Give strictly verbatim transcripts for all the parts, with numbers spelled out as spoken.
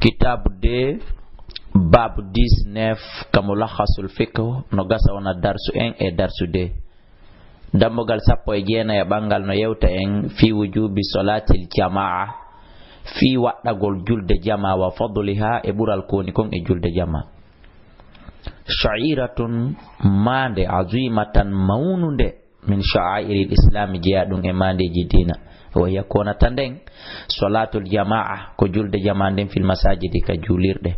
Kitaabu deux, baabu dix-neuf, ka Mulakhasul Fiqh, no gasa wona darsu un e darsu deux. Dammugal sappo e jeenayi e ɓanngal no yewta en fii wujuubi salaatil jamaa, fii waɗɗagol julde jamaa, wa fadliha, e ɓural ko woni kon e julde jamaa. Sha'iratun, maande, azimatan, mawnunde, min sha'airil islami, jeyaa ɗum e maandeeji diina. Wa hiya, ko wonata nden, salaatul jamaa, ko julde jamaa nden, fil masajidi, ka juulirɗe.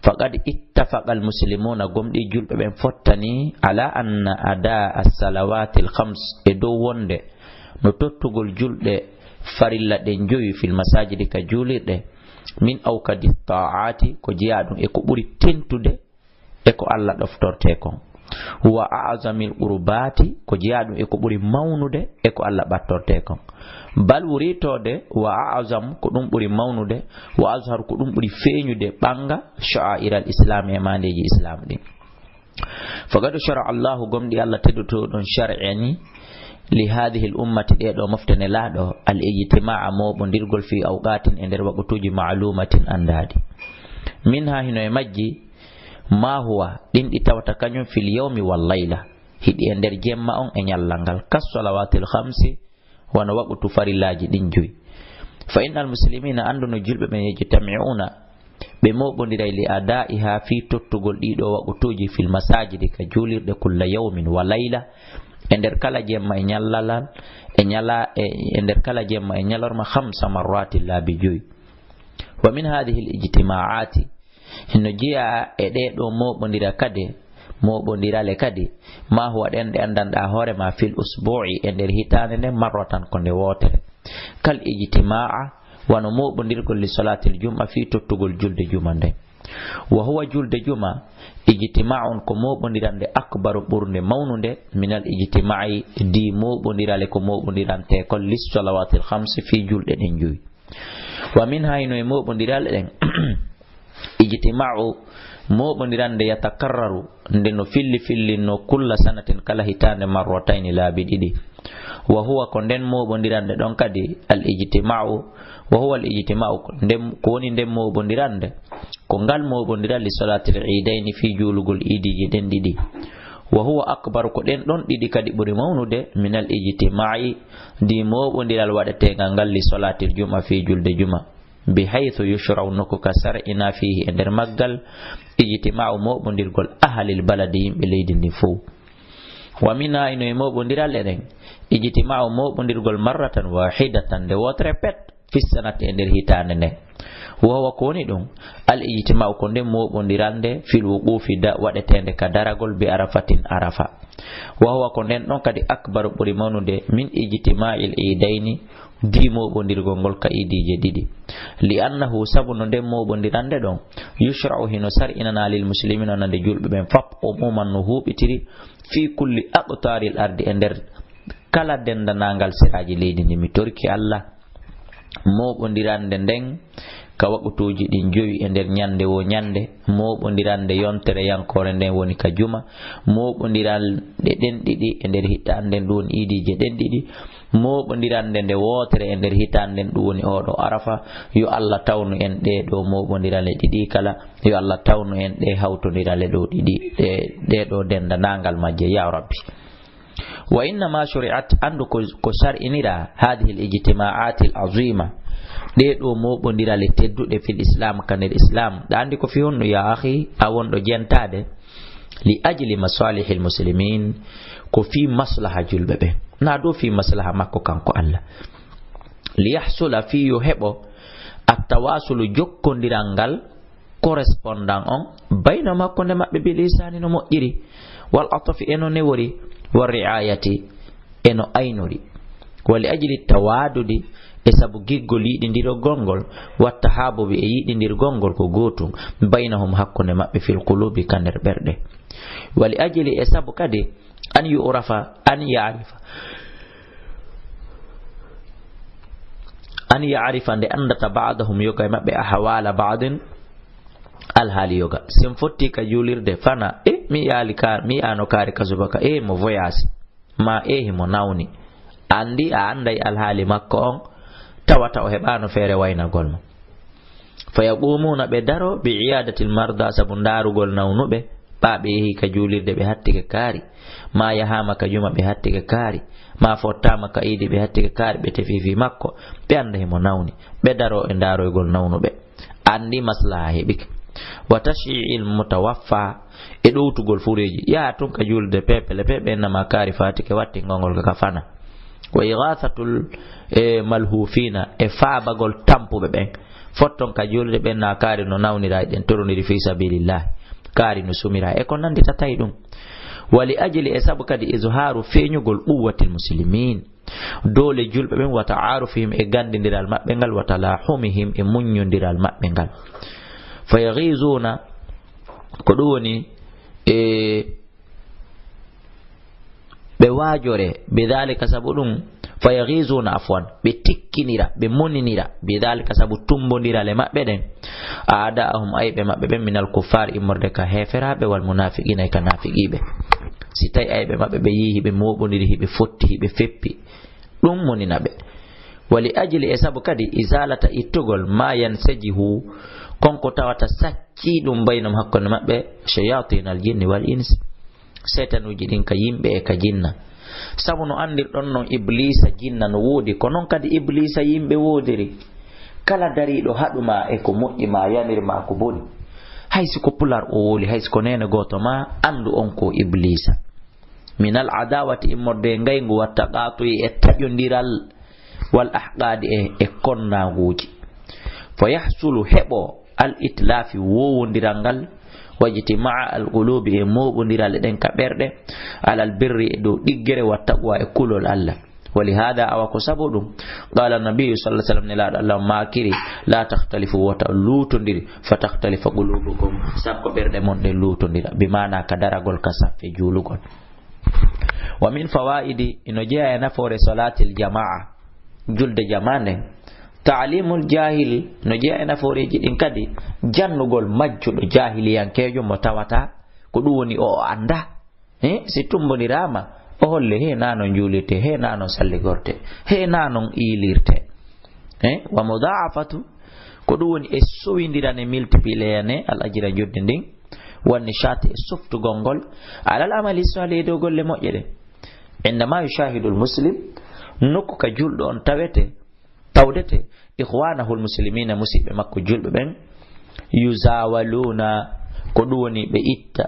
Faqad ittafaqa al muslimuna, gomɗii julɓe ɓen fottani, ala anna adaa as-salawatil khams, e dow wonde no tottugol julɗe farilla ɗen jowi, fil masajidi, ka juulirɗe, min awkadi ta'ati, ko jeyaa ɗum e ko ɓuri tentude e ko Allah ɗoftortee kon. Wa a'zamil qurbati, ko jeyaa ɗum e ko ɓuri mawnude e ko Allah ɓattortee kon. Bal, wuritoode, wa a'zam, ko ɗum ɓuri mawnude, wa azhar, ko ɗum ɓuri feeñude, ɓannga, sha'airal islam, e maandeeji islam ɗin. Faqad shara'a Allahu, gomɗii Allah tedduɗo ɗon shar'ini, li hadhihi al ummati, ɗee ɗoo mofte Nelaaɗo, al ijtima'a, mooɓondirgol, fi awqatin, e nder waqtuuji, ma'lumatin, anndaaɗi. Minha, hino e majji, ma huwa, ɗin ɗi tawata kañum, fil yawmi wal layla, hiɗi e nder jemma on e ñallal ngal, kas salawatil khamsi, wano waqtu farillaaji ɗin joyi. Fa innal muslimina, anndu no julɓe ɓen, yajtami'una, ɓe mooɓondiray, li adaiha, fii tottugol ɗii ɗoo waqtuuji, fil masajidi, ka juulirɗe, kulla yawmin wa layla, e nder kala jemma e ñallalal, e ñala-, e, e nder kala jemma e ñalorma, khamsa marratin, laabi joyi. Wa min hadhihi al ijtima'ati, hino jeyaa e ɗee ɗoo mooɓondira kadi, mooɓondirale kadi, ma huwa, ɗen ɗe anndanɗaa hoore maa, fil usbu'i, e nder hitaande nden, marratan, ko nde wootere. Kal ijtima'a, wano mooɓondirgol, li salatil jum'a, fii tottugol julde juma nden. Wa huwa, julde juma, ijtima'un, ko mooɓondirande, akbaru, ɓurnde mawnude, minal ijtima'i, dii mooɓondirale ko mooɓondirantee kon, lis salawatil khamsi, fii julɗe ɗen joyi. Wa minha, hino e mooɓondiral ɗen, ijtima'u, mooɓondirande, yatakarraru, nde no filli fillinno, kulla sanatin, kala hitaande, marratayni, laabi ɗiɗi. Wa huwa, ko nden mooɓondirande ɗon kadi, al ijtima'u, wa huwa al ijtima'u, ko nden, ko woni nden mooɓondirande, ko ngal mooɓondiral, li salatil iidayni, fii juulugol iidiiji ɗen ɗiɗi. Wa huwa akbar, ko ɗen ɗon ɗiɗi kadi ɓuri mawnude, minal ijtima'i, dii mooɓondiral waɗeteengal ngal, li salatil jum'a, fii julde juma. Bi haythu yushra'u, nokku ka sar'ina, fiihi, e nder maggal, ijtima'u, mooɓondirgol, ahalil baladi, yimɓe leydi ndin fow. Wa minha, hino e mooɓondiral ɗen, ijtima'u, mooɓondirgol, marratan wahidatan, nde wootere pet, fi sanati, e nder hitaande nden. Wa huwa, ko woni ɗum, al ijtima'u, ko nden mooɓondiral nde, fil wuqufi, da-, waɗeteende ka daragol, bi arafatin, arafa. Wa huwa, ko nden ɗon kadi, akbaru, ɓuri mawnude, min ijtima'il iidayni, dii mooɓondirgol ngol ka iidiije ɗiɗi. Li annahu, sabu no nden mooɓondirande ɗon, yushra'u, hino sar'inanaa, lil muslimina, wonande julɓe ɓen fop, umuman, no huuɓitiri, fii kulli aqtaaril ardi, e nder kala denndanangal seraaji leydi ndi. Mi torki Allah, mooɓondirande nden ka waqtuuji ɗin jowi e nder ñande woo ñande, mooɓondirande yontere yankoore nden woni ka juma, mooɓondirande ɗen ɗiɗi e nder hitaande nden, ɗum woni iidiije ɗen ɗiɗi, mooɓondirande nde wootere e nder hitaande nden, ɗum woni oo ɗoo Arafa. Yo Allah tawnu en ɗee ɗoo mooɓondirale ɗiɗi kala, yo Allah tawnu en ɗee hawtondirale ɗoo ɗiɗi, ɗee, ɗee ɗoo denndanangal majje, yaa Rabbi. Wa innama shuri'at, anndu ko, ko shar'inira, hadhihi al ijtima'ati al azima, ɗee ɗoo mooɓondirale tedduɗe, fil islam, ka nder islam. Ɗa anndi ko fii honɗum, yaa akhi, a wonɗo jentaade? Li ajli masalihil muslimin, ko fii maslaha julɓe ɓe, naa dow fii maslaha makko kanko Allah. Li yahsula, fii yo heɓo, at tawasulu, jokkondiral ngal, correspondant on, baynahum, hakkunde maɓɓe, bil ihsani, no moƴƴiri, wal atfi, e no newori, war riayati, e no aynori. Wa li ajli tawadudi, e sabu giggol yiɗindirgol ngol, wat tahabubi, e yiɗindirgol ngol ko gootum, baynahum, hakkunde maɓɓe, fil qulubi, ka nder ɓerɗe. Wa li ajli, e sabu kadi, an yu'rafa, an ya'rifa, an ya'rifa, nde anndata, ba'dahum, yoga e maɓɓe, ahwala ba'din, alhaali yoga. Si en fotti ka juulirde, fana, e, mi yaali ka, mi yaano kaari ka subaka, e, mo voyage, ma, e, himo nawni. Anndi, a annday alhaali makko on, tawata o heɓaano feere waynagol mo. Fa yaqumuna, ɓe daro, bi iyadatil marda, sabu ndaarugol nawnuɓe. Ɓa ɓe yehi ka juulirde, ɓe hatti ka kaari. Ma yahama ka juma, ɓe hatti ka kaari. Ma fottama ka iidi, ɓe hatti ka kaari, ɓe tefi fi makko. Ɓe annda himo nawni. Ɓe daro e ndaaroygol nawnuɓe. Anndi maslaha heɓike. Wa tashyi'il mutawaffa, e ɗowtugol fureeji. Yaha tun ka juulde pepele pe, ɓe nama kaari fatike, wattingol ngol ka fana. Wa ighathatul, e, malhufina, e faabagol tampuɓe ɓen. Fotton ka juulde ɓen na kaari no nawnira, ɗen torondiri fi sabilillah. Kaari no sumira. E ko nandi tatay ɗum. Wa li ajli, e sabu kadi izharu, feeñugol quwwatil muslimin. Doole julɓe ɓen, wa ta'arufihim, e ganndindiral maɓɓe ngal, wa talahumihim, e muññondiral maɓɓe ngal. Fa yaghizuna, ko ɗum woni, e, ɓe waajore, bidhalika, sabu ɗum, fa yaghizuna, afwan, ɓe tikkinira, ɓe moninira, bidhalika, sabu tumbondiral e maɓɓe ɗen, a'da'ahum, ayɓe maɓɓe ɓen, minal kuffar, immorde ka heeferaaɓe, wal munafiqina, e ka naafiqiiɓe. Si tawi ayɓe maɓɓe ɓe yii hiɓe mooɓondiri, hiɓe fotti, hiɓe feppi, ɗum monina ɓe. Wa li ajli, e sabu kadi, izalata, ittugol, ma yansajihu, kon ko tawata saccii ɗum, baynahum, hakkunde maɓɓe, shayatinal jinni wal ins, seytanuuji ɗin ka yimɓe e ka jinna. Sabu no anndirɗon non Ibliisa jinna no woodi, ko non kadi Ibliisa yimɓe woodiri. Kala dariiɗo haɗu ma e ko moƴƴi, ma yamir ma ko boni. Hay si ko pular o wowli, hay si ko neene gooto, ma anndu on ko Ibliisa. Minal adawati, immorde e ngayngu, wa taqatu'i, e taƴondiral, wal ahqadi, e, e konnanguuji. Fa yahsulu, heɓo, al itlafi, wowondiral ngal, wa ijtimaa al qulubi, e mooɓondiral e ɗen ka ɓerɗe, alal birri, e dow ɗiggere, wa taqwa, e kulol Allah. Wa li hada, awa ko sabu ɗum, qala nabiyyu sallallahu alaihi wasallam, nelaaɗo Allah maakiri, la takhtalifu, wota luutondiri, fa takhtalifa qulubukum, sakko ɓerɗe mon ɗen luutondira, bi maana ka daragol ka saffe juulugol. Wa min fawaidi, ino jeyaa e nafoore salatil jamaa, julde jamaa nden. Ta'limul jahil, no jeyaa e nafooreeji ɗin kadi, jannugol majjuɗo jaahiliyankeejo mo tawata ko ɗum woni o, o annda. He, si tumbondirama, o holle, he, na non juulirte, he, na non salligorte, he, na non iilirte. He, wa mudha'afatu, ko ɗum woni e sowindirane, multiplier ne, al ajra, joddi ndin, wan nishati, e softugol ngol, alal amali salih, e dow golle moƴƴe ɗen. Indama yushahidul muslim, nokku ka julɗo on tawete, tawdete, ikhwanahul muslimina, musiɓɓe makko julɓe ɓen, yuzawaluna, ko ɗum woni ɓe itta,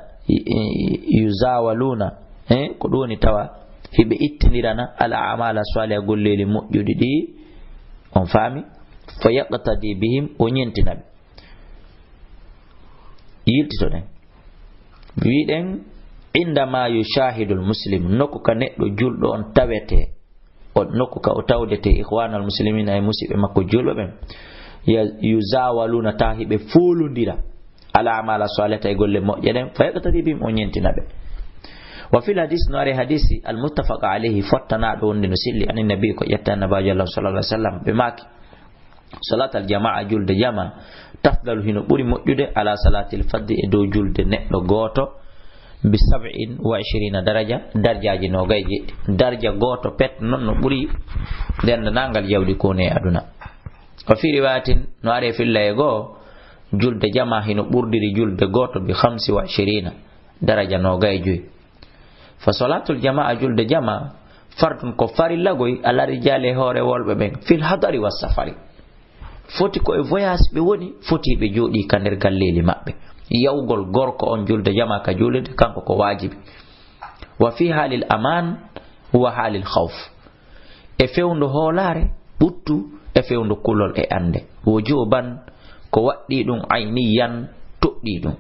yuzawaluna, he, ko ɗum woni tawa hiɓe ittindirana al a'mala salihah, golleeli moƴƴuɗi ɗi, on faami, fa yaqtadi bihim, o ñentina ɓe. Yiltitoɗen. Wiɗen, indama yushahidul muslim, nokku ka neɗɗo julɗo on tawete, o nokku ka o tawdete ikhwanal muslimina, e musiɓɓe makko julɓe ɓen, ya-, yuzawaluna, tawa hiɓe foolondira, al a'mala salihata, e golle moƴƴe ɗen, fa yaqtadi bihim, o ñentina ɓe. Wa fil hadis, no ari hadisi, al muttafaqa alayhi, fottanaɗo wonde no selli, anin nabi, ko ƴetta annabaajo Allah sallallahu alaihi wasallam, ɓe maaki, salatal jamaa, julde jamaa, tafdalu, hino ɓuri moƴƴude, ala salatil faddi, e dow julde neɗɗo gooto, bi sab'in wa ishrina daraja, darjaaji noogay e jeɗɗi. Darja gooto pet non no ɓuri denndanangal jawdi ko ne e aduna. Wa fi riwayatin, no are filla e goo, julde jamaa hino ɓurdiri julde gooto bi khamsi wa ishrina, daraja noogay e joy. Fa salatul jamaa, julde jamaa, fardun, ko farillagoy, ala rijali, e hoore worɓe ɓen, fil hadari was safari. Foti ko e voyage ɓe woni, foti ɓe jooɗi ka nder galleeli maɓɓe. Yawgol gorko on julde jamaa ka juulirde, kanko ko waajibi. Wa fi halil aman wa halil khawf. E fewndo hoolaare, ɓuttu, e fewndo kulol e annde. Wujuban, ko waɗɗii ɗum, ayniyan, toɗɗii ɗum.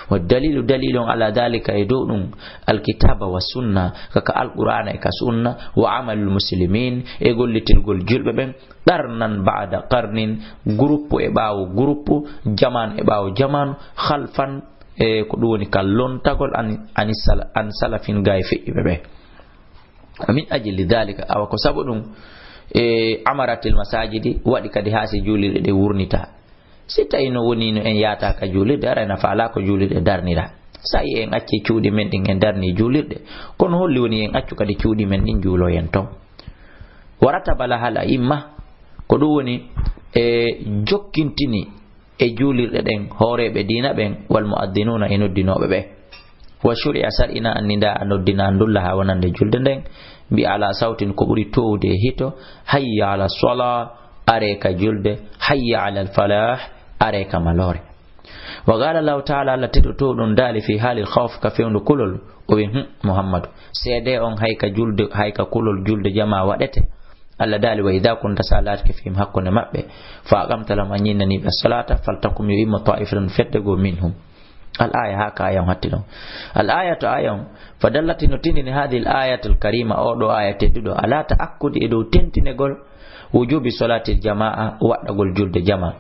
Wa dalilu, dalil on, ala dalika, e dow ɗum, alkitaba wa sunna, kaka alqur'ana e ka sunna, wa amalul muslimin, e gollitirgol julɓe ɓen, qarnan ba'da qarnin, groupe e ɓaawo groupe, jaman e ɓaawo jaman, khalfan, e ko ɗum woni ka lontagol an, an sala-, an salafin, gaa e feƴƴuɓe ɓe. Min ajli dhalika, awa ko sabu ɗum, e, amaratil masajidi, waɗi kadi haa si juulirɗe ɗe wurnita. Si tawi no woni no en yaata ka juulirde, ara ena faala ko juulirɗe darnira. Sa yi en acci cuuɗi men ɗin en darni juulirɗe, kono holli woni en accu kadi cuuɗi men ɗin juuloyen ton? Wa rataba lahal a'imma, ko ɗum woni, e, jokkintini e juulirɗe ɗen, hooreeɓe diina ɓen, wal mu'addinuuna, e noddinooɓe ɓe. Wa shuri'a, sar'ina, annida a noddina, ndulla haa wonande julde nden, bi ala sawtin, ko ɓuri toowde e hito, hayya ala salaa, aree ka julde, hayya ala al falaah, aree ka maloore. Wa qaala Allahu ta'ala, Allah tedduɗo ɗum daali, fi haalil khawf, ka fewndo kulol, o wi, "Hum, Muhammadu, seedee on hay ka julde, hay ka kulol julde jamaa waɗete?" Allah daali, "Wa idha kunta, sa laatike, fihim, hakkunde maɓɓe, fa aqamta lahum, a ñinnani ɓe, salata, faltakum, yo immo, ta'ifatun, fedde goo, minhum." Al aya, haa ka aya on hatti ɗon. Al ayatu, aya on, fa dallat, no tindini, hadhihi al ayatul karima, oo ɗoo aya tedduɗo, ala ta'akkudi, e dow tentinegol, wujubi salatil jamaa, waɗɗagol julde jamaa.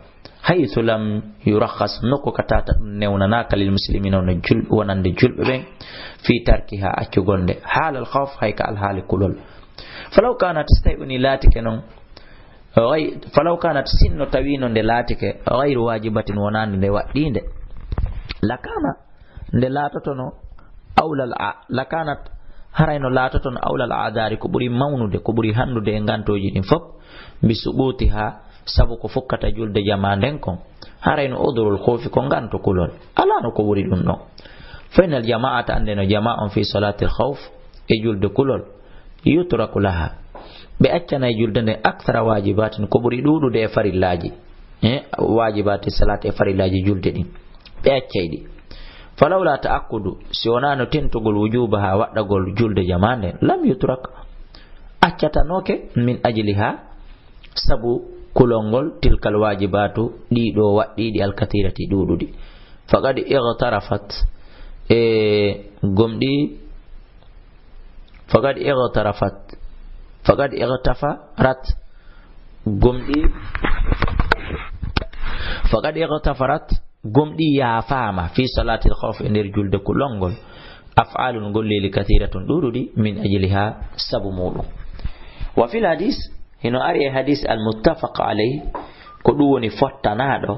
Haythu lam yurakhkhas, nokku ka tata ɗum newnanaaka, lil muslimina, wona jul-, wonande julɓe ɓen, fi tarkiha, accugol nde, haalal khawf, hay ka alhaali kulol. Falaw kanat, so tawi woni laatike non, ghay-, falaw kanat, sinno tawino nde laatike, ghayru wajibatin, wonande nde waɗɗiinde, lakana, nde laatotono, awlal a-, lakanat, harayno laatotono, awlal a'dari, ko ɓuri mawnude, ko ɓuri hanndude e ngantooji ɗin fof, bi subutiha, sabu ko fukkata julde jamaa nden kon, harayno udurul khawfi, ko nganto kulol, alano ko ɓuri ɗum ɗon. Fa innal jamaata, anndeno jamaa on, fi salatil khawf, e julde kulol, yutraku laha, ɓe accanay julde nden, akthara wajibatin, ko ɓuri ɗuuɗude e farillaaji, e wajibati salati, e farillaaji julde ɗin, ɓe accay ɗi. Falawla ta'akkudu, si wonano tentugol wujubaha, waɗɗagol julde jamaa nden, lam yutrak, accatanooke, min ajliha, sabu kulol ngol, tilkal wajibatu, ɗiɗo waɗɗiɗi, alkathirati, ɗuuɗuɗi. Faqad ightarafat, e gomɗi, faqad ightarafat, faqad ightafarat, gomɗi, faqad ightafarat, gomɗi yaafaama, fi salatil khawf, e nder julde kulol ngol, af'alun, golleeli, kathiratun, ɗuuɗuɗi, min ajliha, sabu muɗum. Wa fil hadis, hino ari e hadis al muttafaq alayh, ko ɗum woni fottanaaɗo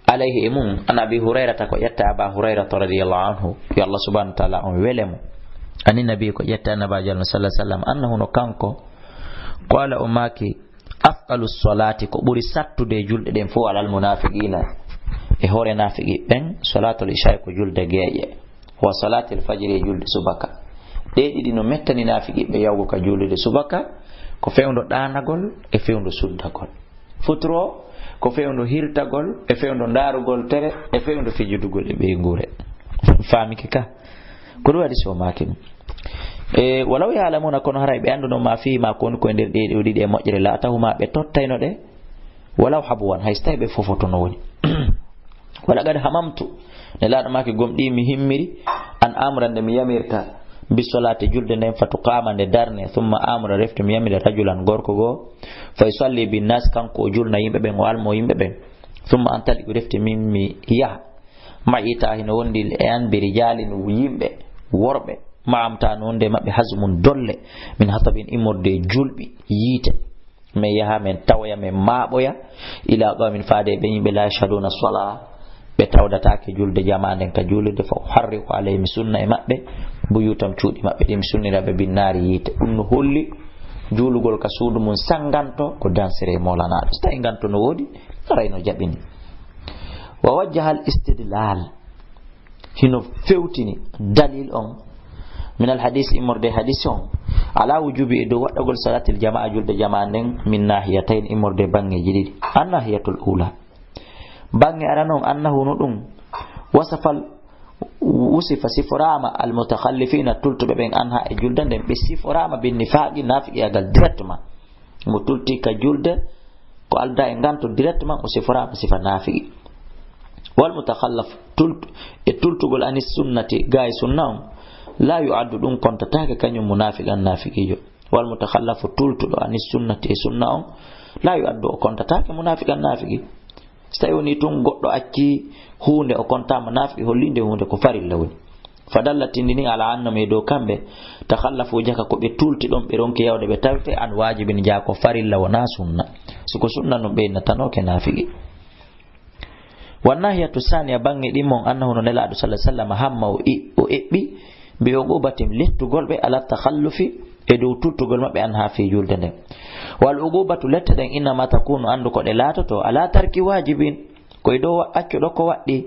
alayhi e mum, an Abi Hurayrata, ko ƴetta Aba Hurayrata radiyallahu anhu, yo Allah subhanahu wa ta'ala on wele mo. Ani Nabi, ko ƴetta Annabaajo Allah sallallahu alayhi wa sallam, annahu, no kanko, qala, o maaki, afqalu salati, ko ɓuri sattude e julɗe ɗen fof, alal munafiqina, e hoore naafiqi ɓen, salatul isha, ko julde geeƴe, wa salatil fajri, e julde subaka. Ɗe ɗiɗi no mettani naafiqi ɓe yawgo ka julde subaka, ko fewndo ɗaanagol e fewndo suddagol. Futuro ko fewndo hirtagol, e fewndo ndaarugol tere, e fewndo fijudugol e ɓeynguure. Faamike ka? Ko ɗum waɗi so maaki ɗum. E, walaw ya'lamuna, kono haray ɓe annduno ma fihi ma, ko woni ko e nder ɗe ɗo ɗiɗi e moƴƴere, la atawhuma, ɓe tottayno ɗe, walaw habwan, hay so tawi ɓe fofoto no woni. Walaqad hamamtu, Nelaaɗo maaki, gomɗii mi himmiri, an amura, nde mi yamirta, bi solati, julde nden, fa tuqama, nde darne, summa amura, refti mi yamira, rajulan, gorko goo, fa yusalli bin nas, kanko o julna yimɓe ɓen, o almo yimɓe ɓen, summa antaliqu, refti min mi yaha, ma'i, ta hino wondi e an, bi rijalin, yimɓe worɓe, ma'am, ta no wondi e maɓɓe, hazmun, dolle, min hatabin, immorde e julɓi yiite. Min yaha, min tawoya, min maaɓoya, ila qawmin, faade e ɓen yimɓe, la yashhaduna as-salaa, ɓe tawdataake julde jamaa nden ka juulirde, fa uharriqu alayhim, mi sunna e maɓɓe, buyutam, cuuɗi maɓɓe ɗin, mi sunnira ɓe, binnaari, yiite. Ɗum no holli juulugol ka suudu mum sanganto ko dansere e moolanaaɗo. So tawi nganto no woodi, aray no jaɓini. Wa wajjaha al-istidlal, hino fewtini dalil on, min al hadis, immorde hadis on, ala wujubi, e dow waɗɗagol salatil jamaa, julde jamaa nden, min nahiyatayn, immorde banŋeeji ɗiɗi. An nahiyatul ula, banŋe arano on, annahu, no ɗum, wasafal, wusifa, siforaama, al mutakhallifina, tultuɓe ɓen, anha, e julde nden, ɓe siforaama, bin nifaqi, naafiqiyagal directement. Mo tulti ka julde, ko aldaa e nganto directement, o siforaama sifa naafiqi. Wal mutakhallaf, tult-, e tultugol anis sunnati, gaa e sunna on, la yu'addu, ɗum kontataake kañum munaafiqan, naafiqiijo. Wal mutakhallafu, tultuɗo anis sunnati, e sunna on, la yu'addu, o kontataake munaafiqan, naafiqi. So tawi woni tun goɗɗo acci huunde, o kontaama naafiqi, holli nde huunde ko farilla woni. Fa dalla, tindini, ala annahum, e dow kamɓe, takhallafu, jaka ko ɓe tulti ɗon, ɓe ronki yawde, ɓe tawte an wajibin, jaa ko farilla, wonaa sunna. Si ko sunna non, ɓe innatanoke naafiqi. Wa nahiyatu saniya, banŋe ɗimmon, annahu, no Nelaaɗo sallallahu alaihi wasallam, hamma, o i-, o eɓɓi, bi uqubatin, lettugol ɓe, ala takhallufi, e dow tultugol maɓɓe anha fii julde nden. Wal uqubatu, lette ɗen, innama takunu, anndu ko ɗe laatoto, ala tarki wajibin, ko e dow accuɗo ko waɗɗi.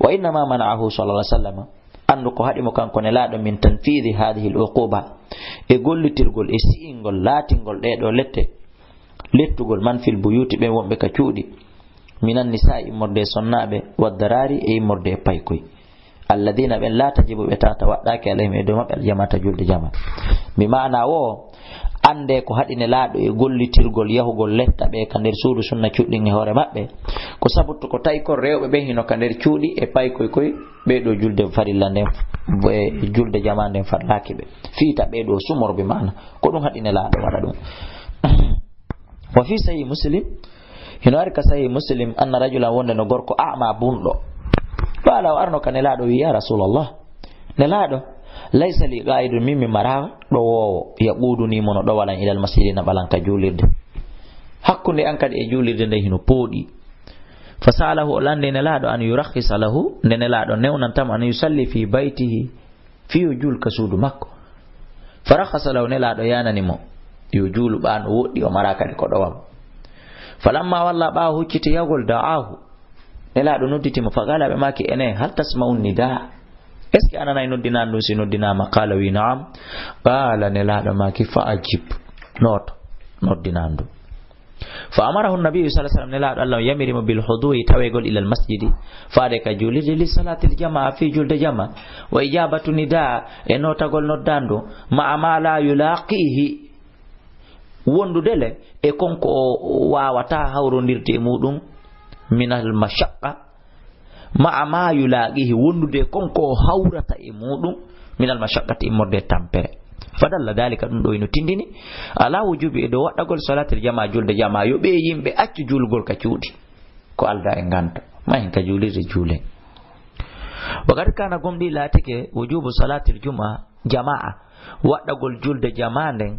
Wa innama mana'ahu sallallahu alaihi wasallam, anndu ko haɗi mo kanko Nelaaɗo, min tanfidi hadhihi al uquba, e gollitirgol, e si'ingol, laatingol ɗee ɗoo lette, lettugol man fil buyuti, ɓen wonɓe ka cuuɗi, minan nisa'i, immorde e sonnaaɓe, wad darari, e immorde e paykoy, alladina, ɓen, la tajibu, ɓe tawata waɗɗaaki, alayhim, e dow maɓɓe, al jamaata, julde jama. Bi maana wo, annde ko haɗi Nelaaɗo e gollitirgol yahugol letta ɓe ka nder suudu sunna cuuɗin e hoore maɓɓe, ko sabutu ko tawi kon rewɓe ɓen hino ka nder cuuɗi e paykoy koy, ɓee ɗoo julde farilla nden, e julde jama nden farlaaki ɓe. Fiita ɓee ɗoo sumor, bi maana ko ɗum haɗi Nelaaɗo waɗa ɗum. Wa fi sahih Muslim, hino ari ka sahih Muslim, anna rajulan, wonde no gorko, a'ma, bunɗo. Qala, o arno ka Nelaaɗo, wi, ya Rasulallah, Nelaaɗo, laysa li qa'idun, min mi mara ɗowoowo, yaquduni, mo no ɗowalan, ilal masjidi, na ɓalan ka juulirde. Hakkunde an kadi e juulirde nde hino pooɗi. Fa sa'alahu, o lanndi Nelaaɗo, an yurakhkhisa lahu, nde Nelaaɗo newnanta mo, an yusalli fi baytihi, fii yo juul ka suudu makko. Fa rakhasa lahu, Nelaaɗo yaanani mo yo juulu ɓaa no woɗɗi, o maraa kadi ko ɗowa mo. Falamma walla, ɓaawo hucciti yahgol, da'ahu, Nelaaɗo nodditi mo. Fa qala, ɓe maaki, enen, hal tasma'u nidaa? Est-ce que a nanay noddinaandu ndun si noddinaama? Qala, wi, na'am. Qala, Nelaaɗo maaki, fa ajib, nooto noddinaandu ndun. Fa amarahu Nabiyyu sallallahu alaihi wasallam, Nelaaɗo Allah on yamiri mo, bil huduwi, taweegol, ilal masjidi, faade ka juulirde, li salaatil jamaa, fii julde jama, wa ijabatu nidaa, e nootagol noddaandu, ma'a ma la yulaqihi, wondude le e kon ko o waawataa hawrondirde e muuɗum, minal mashaqqa, ma'a ma yulaqihi, wondude kon ko o hawrata e muuɗum, minal mashaqqati, immorde e tampere. Fadalla dalika, ɗum ɗo ino tindini ala wujubi, e dow waɗɗagol, salatil jamaa, julde jamaa, yo ɓee yimɓe accu juulgol ka cuuɗi, ko aldaa e nganto, ma hen ka juulirde juulen. Wa qad kana, gomɗii laatike, wujubu salatil juma, jamaa, waɗɗagol julde jamaa nden,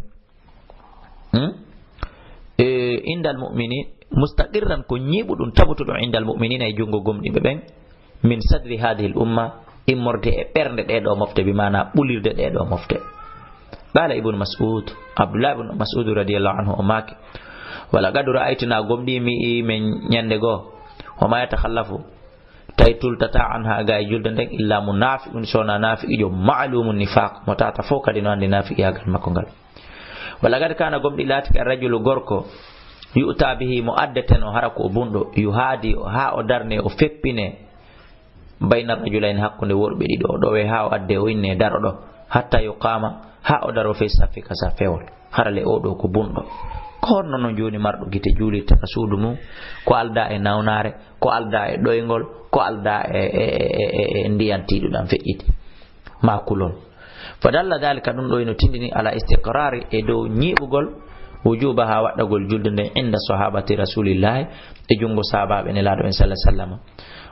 Hmm? E, indal mu'minin, mustaqirran, ko ñiiɓuɗum, tabutuɗum, indal mu'minina, e junngo gomɗinɓe ɓen, min sadri hadhihi al umma, immorde e ɓernde ɗee ɗoo mofte, bi maana ɓulirde ɗee ɗoo mofte. Qala Ibnu Mas'ud, Abdullah ibn Mas'ud radiyallahu anhu, o maaki, wa laqad ra'aytuna, gomɗii mi yi'i men ñande goo, wa ma yatakhallafu, tawi tultataa anha, ga e julde nden, illa munafiqun, so wonaa naafiqiijo, ma'lumun nifaq, mo tawata fof kadi no anndi naafiqiyaagal makko ngal. Wa laqad kana, gomɗii laatike, ar-rajulu, gorko, yu'ta bihi, mo addeteno, hara ko o bunɗo, yuhadi, haa o darne, o feppine, bayna rajulayni, hakkunde worɓe ɗiɗo, o ɗowe haa o adde, o inne, daro ɗo, hatta yuqama, haa o daro, fi saffi, ka saffewol. Hara le oo ɗoo ko bunɗo. Ko honno non jooni marɗo gite juulirta ka suudu mum, ko aldaa e nawnaare, ko aldaa e ɗoyngol, ko aldaa e, e, e, e, e ndiyan tiiɗuɗan feƴƴiti, maa kulol? Fa dalla dalika, ɗum ɗo ino tindini ala istiqrari, e dow ñiiɓugol, wujubaha, waɗɗagol julde nden, inda sahabati rasulillahi, e junngo sahabaaɓe Nelaaɗo en sallallahu alaihi wasallam.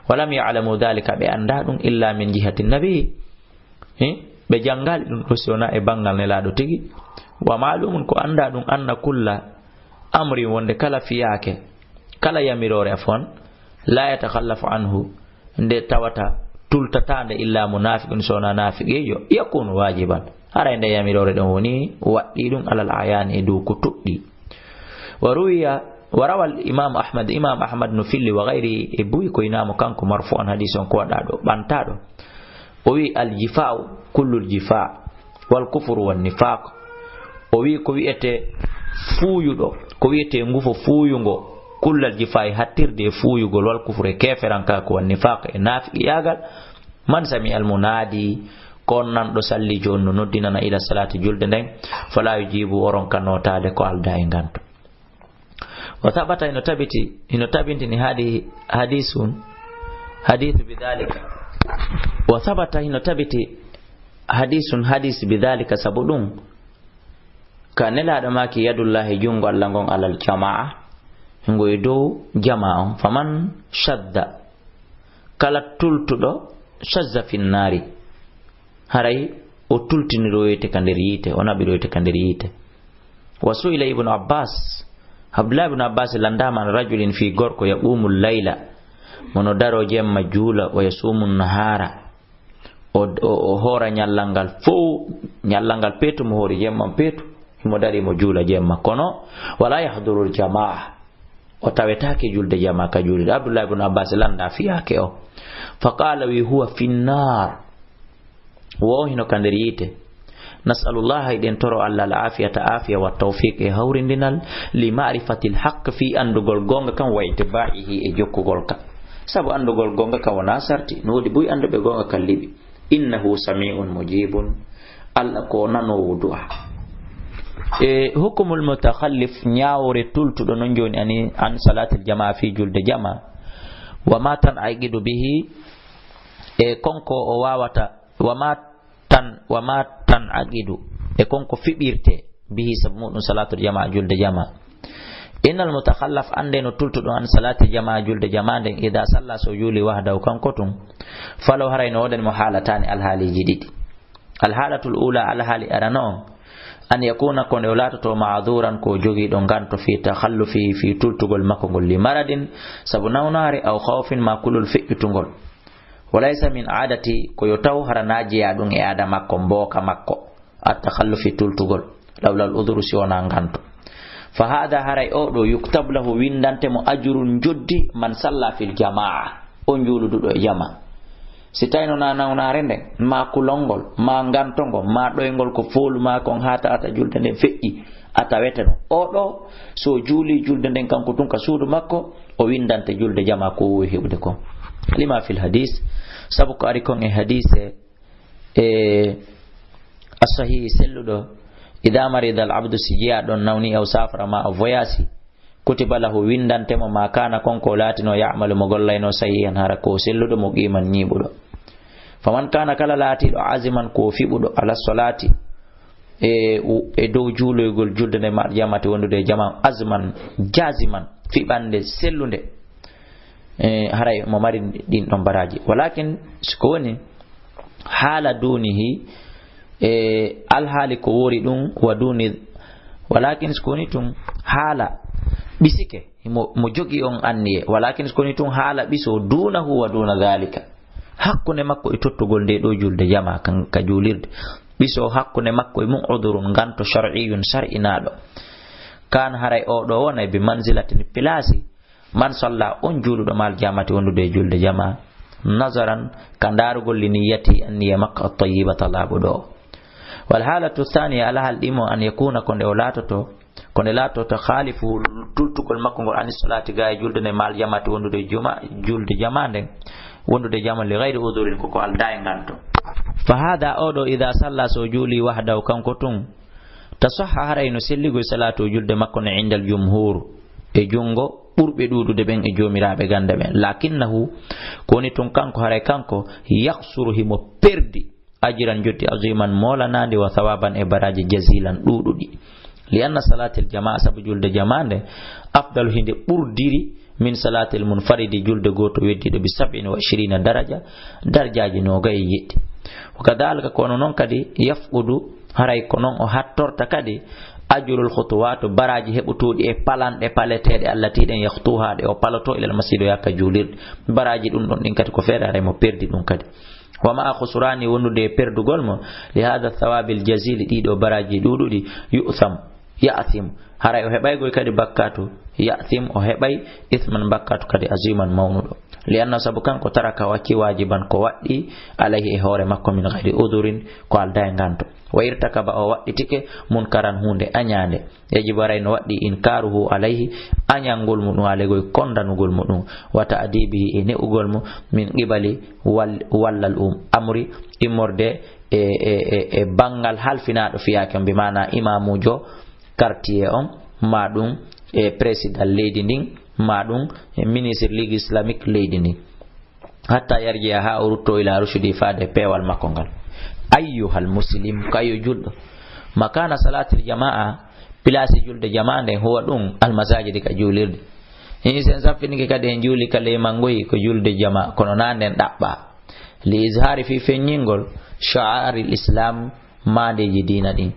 Wa lam ya'lamu dalika, ɓe anndaa ɗum, illa min jihati nabi. Hi? Ɓe janngaali ɗum ɗo si wonaa e banngal Nelaaɗo tigi. Wa ma'lumun, ko anndaa ɗum, anna kulla amrin, wonde kala fiyaake, kala yamiroore, afwan, la yatakhallafu anhu, nde tawata tultataa nde, illa munafiqun, so wonaa naafiqiijo, yakunu wajiban. Haray nde yamiroore ɗon woni waɗɗii ɗum alal ayani, e dow ko toɗɗii. Wa ruwiya, wa rawal Imam Ahmad, Imam Ahmad no filli, wa ghayri, e buy ko inaamo kanko, marfu'an, hadiis on ko waɗaaɗo, ɓantaaɗo. O wi, al jifa'u, kullul jifa', wal kufru wan nifaq. O wi, ko wi'ete fuuyuɗo, ko wi'ete ngufo fuuyungo, kullal jifa'i, hattirde e fuuyugol, wal kufru, e keeferankaaku, wan nifaq, e naafiqiyaagal. Man sami al munaadi, ko on nanɗo sallijo on no noddinana, ila salaati, julde nden, fala yujibu, o ronka nootaade ko aldaa e nganto. Wa thabata, hino tabiti, hino tabintini hadi-, hadisun, hadithu bidhalika. Wa thabata, hino tabiti hadisun, hadis, bidhalika, sabu ɗum. Ka Nelaaɗo maaki, yadullahi, junngo Allah ngon, alal jamaa, ngo e dow jamaa on. Faman shadda, kala tultuɗo, shazza finnaari, haray o tultiniroyte ka nder yiite, o naɓiroyte ka nder yiite. Wa su'ila Ibnu Abbas, Abdullah ibn Abbas landaama, an rajulin, fii gorko, yaqumu layla, mo no daro jemma juula, wa yasumu nahara, o, o, o hoora ñallal ngal fow, ñallal ngal peetu mo hoori jemma peetu, himo dari mo juula jemma. Kono, wala yahdurul jamaa, o tawetaake julde jamaa ka juulirde. Abdullah ibn Abbas lannda fiyaake o. Fa qala, wi, huwa finnar. Wo hino ka nder yiite. Nas'alullaha, eɗen toro Allah, al afiyata, afiya, wa tawfiq, e hawrindinal, li ma'rifatil haqq, fi anndugol goonga kan, wa ittiba'ihi, e jokkugol ka. Sabu anndugol goonga kan wona sarti, no woodi buy annduɓe goonga kan liɓi. Innahu sami'un mujibun, Allah ko nanoowo du'a. E hukumul mutakhallif, ñaawore tultuɗo non jooni ani an salatil jamaa, fi julde jamaa. Wa ma tan'aqidu bihi, e konko o wawata, wa ma tan, wa ma tan'aqidu, e konko fiɓirte, bihi, sabu muɗum, salatul jamaa, julde jamaa. Innal mutakhallaf, annde no tultuɗo an salatil jamaa, julde jamaa nden, ida salla, so juuli, wahdahu, kanko tun, falaw, haray no woodani mo haalataani, alhaaliji ɗiɗi. Alhaalatul ula, alhaali arano on, an yakuna, ko nde o laatoto, ma'duran, ko jogiiɗo nganto, fi takhallufihi, fi tultugol makko ngol, li maradin, sabu nawnaare, aw khawfin, ma kulol feƴƴutungol. Wa laysa min aadati, ko yo taw hara na jeyaa ɗum e aada makko, mbooka makko, at takhallufi, tultugol, lawlal udhuru, si wonaa nganto. Fa hada, haray o ɗo, yuktab lahu, winndante mo, ajrun, njoddi, man salla fil jamaa, on juuluduɗo e jama. Si tawino na nawnaare nden, ma kulol ngol, ma nganto ngon, ma ɗoyngol ko foolu ma kon, haa tawata julde nden feƴƴi, a tawete no. O ɗo, so juuli julde nden kanko tun ka suudu makko, o winndante julde jama ko wowi heɓude kon. Lima fil hadis, sabu ko ari kon e hadise, e asahihi, selluɗo, ida marida al abdu, si jeyaa ɗon nawni, aw safara, ma o voyasi, kutiba lahu, winndante mo, ma kana, kon ko laatino, ya'malu, mo gollayno, sahihan, hara ko selluɗo, muqiman, ñiiɓuɗo. Faman kana, kala laatiiɗo, aziman, ko fiɓuɗo, ala solati, e, e dow juuloygol julde nde ma jamati wondude e jama, azman, jaziman, fiɓande sellunde. E, haray mo mari ɗin ɗon baraji. Walakin, si ko woni, haala dunihi, e, alhaali ko wori ɗum, wa duni, walakin, si ko woni tun, haala ɓisike, mo, mo jogi on anniye, walakin, si ko woni tun, haala ɓiso, dunahu wa duna dhalika, hakkunde makko e tottugol nde ɗo julde jama kan, ka juulirde, ɓiso hakkunde makko e mum, udurun, nganto, shar'iyun, shar'inaaɗo, kan, haray o ɗo wonay, bi manzilatin, pilaasi, man salla, on juuluɗo, mal jamati, wondude e julde jama, nazaran, ka ndaarugol, li niyyati, anniya makko, at-tayyibata, laaɓuɗo o. Wal haalatu thaniya, alhaal ɗimo, an yakuna, ko nde o laatoto, ko nde laatoto, khalifu, tultugol makko ngol, ani solati, ga e julde nde, mal jamati, wondude e juma, julde jama nden, wondude e jama, li ghayri udhurin, ko ko alda e nganto. Fa hada, o ɗo, ida salla, so juuli, wahdahu, kanko tun, tasahha, haray no selligol salatu, julde makko ne, indal jumhur, e junngo ɓurɓe ɗuuɗude ɓen e joomiraaɓe gannde ɓen. Lakinnahu, ko woni tun kanko, haray kanko, yakhsuru, himo perdi, ajran, njotti, aziman, moolanaandi, wa thawaban, e baraaji, jazilan, ɗuuɗuɗi. Li anna salatil jamaa, sabu julde jamaa nde, afdalu, hinde ɓurdiri, min salatil munfaridi, julde gooto weddiiɗo, bi sab'in wa ishrina daraja, darajaaji noogay e jeɗɗi. Wa kadhalika, kono non kadi, yafqudu, haray ko non o hattorta kadi, ajrul khutuwat, baraaji heɓotooɗi e palanɗe paleteeɗe, allati, ɗen, yakhtuha, ɗe o paloto, ilal masjid, o yaha ka juulirde. Baraaji ɗum ɗon ɗin kadi ko feere, haray mo perdi ɗum kadi. Wa ma'a khusrani, wondude e perdugol mo, li hadha thawabil jazili, ɗiɗo baraaji ɗuuɗuɗi, yu'tham, ya'thim, haray o heɓaygoy kadi bakkatu, ya'thim, o heɓay, ithman, bakkatu kadi, aziman, mawnuɗo. Li anna, sabu kanko, taraka, o acci, wajiban, ko waɗɗi, alayhi, e hoore makko, min ghayri udhurin, ko alda e nganto. Wa irtakaba, o waɗɗitike, munkaran, huunde añaande. Yajibu, haray no waɗɗi, inkaruhu alayhi, añangol mo ɗum, alayhi, kondanugol mo ɗum, wa ta'dibihi, e ne'ugol mo, min qibali wal-, wallal um-, amri, immorde e, e, e, e banngal halfinaaɗo fiyaake on, bi maana imamujo quartier on, ma ɗum e président leydi ndin, ma ɗum e ministre Ligue Islamique leydi ndin. Hatta yarji'a, haa o rutto, ila rushdi, faade peewal makko ngal. Ayyuhal muslim, kayo julɗo. Makana salatil jamaa, pilaasi julde jamaa nden, huwa ɗum, al masajidi, ka juulirde. Hini sen saffinike kadi en juuli ka ley mangoyi ko julde jamaa, kono na nden ɗaɓɓa. Li izhari, fi feññingol, sha'airil islam, maandeeji diina ɗin.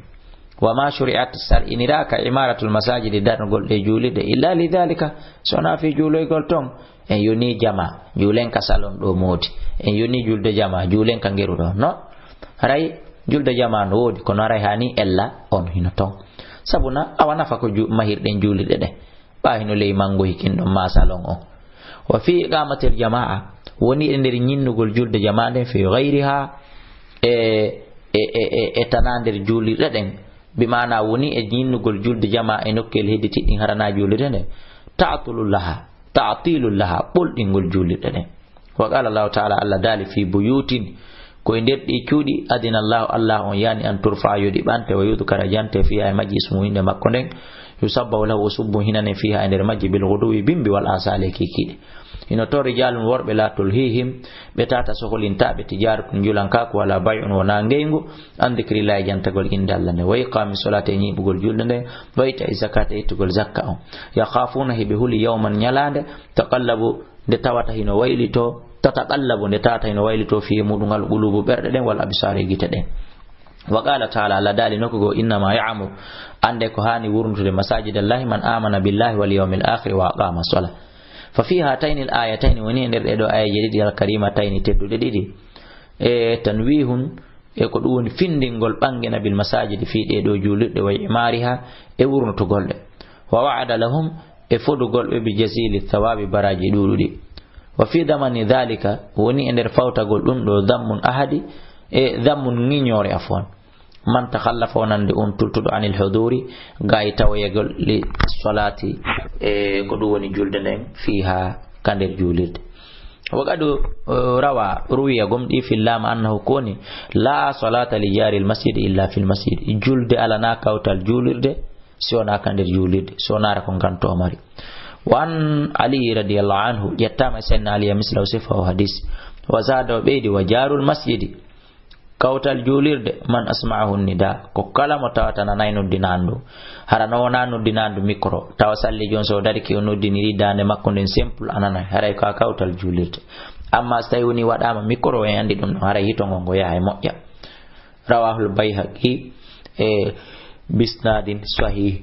Wa ma shuri'at, sar'iniraaka imaratul masajidi, darnugol ɗe juulirɗe, illa li dhalika, so wonaa fii juuloygol ton. En yoni jama, juulen ka salon ɗo moodi. En yoni julde jama, juulen ka ngeru ɗo. No? Haray julde jama no woodi, kono haray hani ella on hino ton. Sabu na awa nafa ko ju-, mahirɗen juulirɗe ɗe. Ɓa hino ley mango hikin ɗon ma salon on. Wa fi iqamatil jama'a, woni e nder ñinnugol julde jama nden fi ghayriha, e, e, e, e, e tana nder juulirɗe ɗen. Bi maana woni e ñinnugol julde jama e nokkel hedditi ɗin harana juulirde nde. Ta'tulu laha, ta'tilu laha, ɓolɗingol juulirɗe ɗen. Wa qala Allahu ta'ala, Allah daali, fi buyutin, ko e nder ɗi cuuɗi, adina Allahu, Allah on yani, an turfa, yo ɗi ɓante, wa yudkara, jante, fiha, e majji, ismu, innde makko nden, yusabbahu lahu, o subbu hinane, fiha, e nder majji, bil ghuduwi, bimbi, wal asali, e kikiɗe. Hino ton rijalun, worɓe, la tulhihim, ɓe tata sohlintaɓe, tijaratun, julankaaku, wala bay'un, wona ngeyngu, an dhikrillahi, jantagol innde Allah nde, wa iqami solati, e ñiiɓugol julde nde, wa ita'i zakati, e ittugol zakka on. Yakhafuna, hiɓe huli, yawman, ñalaande, taqallabu, nde tawata hino waylito, tataqallabu, nde tawata hino waylito, fi muɗum, al qulubu, ɓerɗe ɗen, wal absar, e gite ɗen. Wa qala ta'ala, Allah daali nokku goo, innama ya'muru, annde ko hani wurnutude, masajidallahi, man amana billahi wal yawmil akhiri wa aqama sola. Fa fi hatayni al ayatayni, woni e nder ɗee ɗoo ayaje ɗiɗi, al karimatayni, tedduɗe ɗiɗi, e tanwihun, e ko ɗum woni findingol ɓangina, bil masajidi, fii ɗee ɗoo juulirɗe, wa imariha, e wurnutugol ɗe. Wa wa'ada lahum, e fodugol ɓe, bi jazili thawabi, baraji ɗuuɗuɗi. Wa fi damani dhalika, woni e nder fawtagol ɗum ɗoo, dammun ahadi, e dammun ŋiñoore, afwan. Man takhallafa, wonande on tultuɗo, anil huduri, gaay tawoyagol, li solati, e ko ɗum woni julde nden, fiha, ka nder juulirde. Wa qad, eh, rawa, ruwiya, gomɗi, fil lam, annahu, ko woni, la salata li jaril masjid illa fil masjid. Julde alana kawtal juulirde, si wona ka nder juulirde, si wonara ko nganto o mari. Wa an Ali radiyallahu anhu, ƴettama e Sayyidina Ali, mislahu, sifa o hadis. Wa zada, o ɓeydi, wa jarul masjidi, kawtal juulirde, man asma'ahu nida, ko kala mo tawata nanay noddinaandu. Hara no wona noddinaandu micro, tawa salli jon so dariki o noddiniri daande makko nden simple a nanay, haray ko a kawtal juulirde. Amma so tawi woni waɗama micro, en andi ɗum ɗon, haray hito ngon ngo yahay moƴƴa. Rawahul Bayhaqi, e bisnadin sahih.